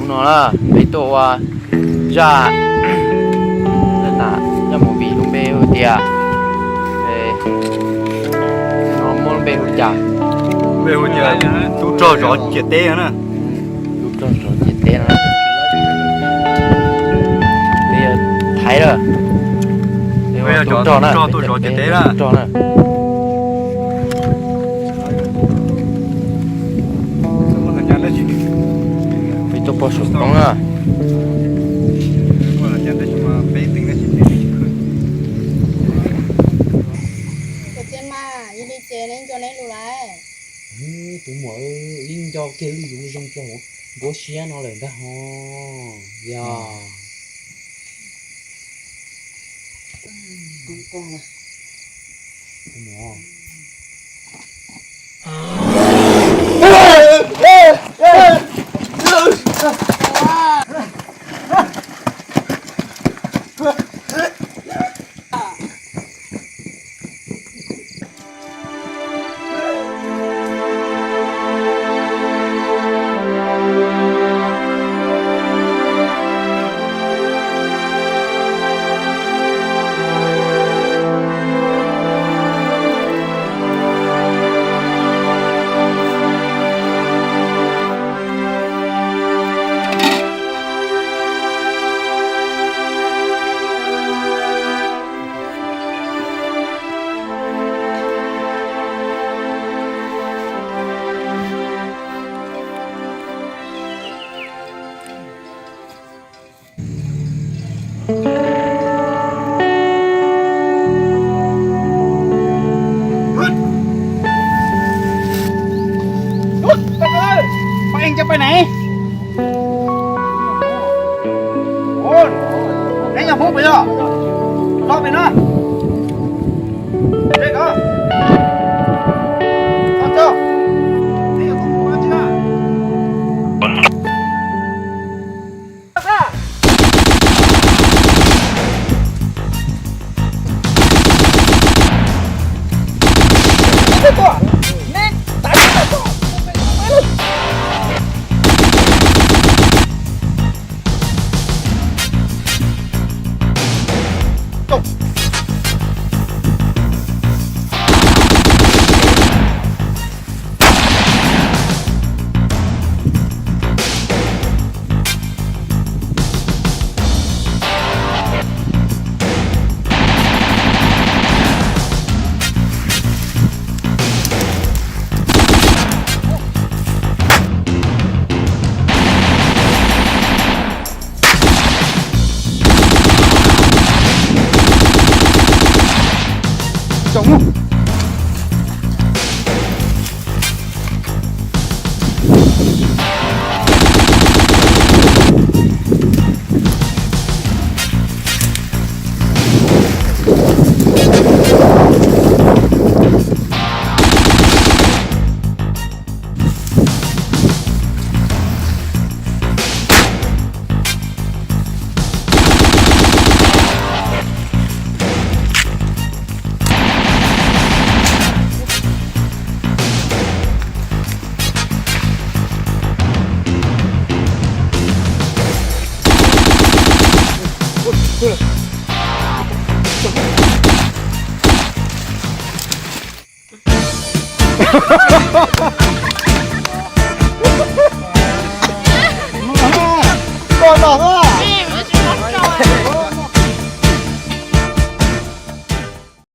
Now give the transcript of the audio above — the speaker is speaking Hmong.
No na, peb tuaj ua zaj, zaj movie lub npe hu tias, no muab lub npe hu cas? Npe hu tias Tub Rog Zov Ciam Teb na. Tub Rog Zov Ciam Teb no. Peb yog Thaib lawm. Peb yog Tub Rog na, Tub Rog na. Peb tuaj pog saum toob na. Koj txiv mas, yog li ces neb nco neb lus lawm. Tus muam, ib nco kiag lwm yus zoo tso hauv nruab siab no lawm ntag ho. Yog. Pab Eej coj pais ne? Neb yog Hmoob puas yog? Los pem no.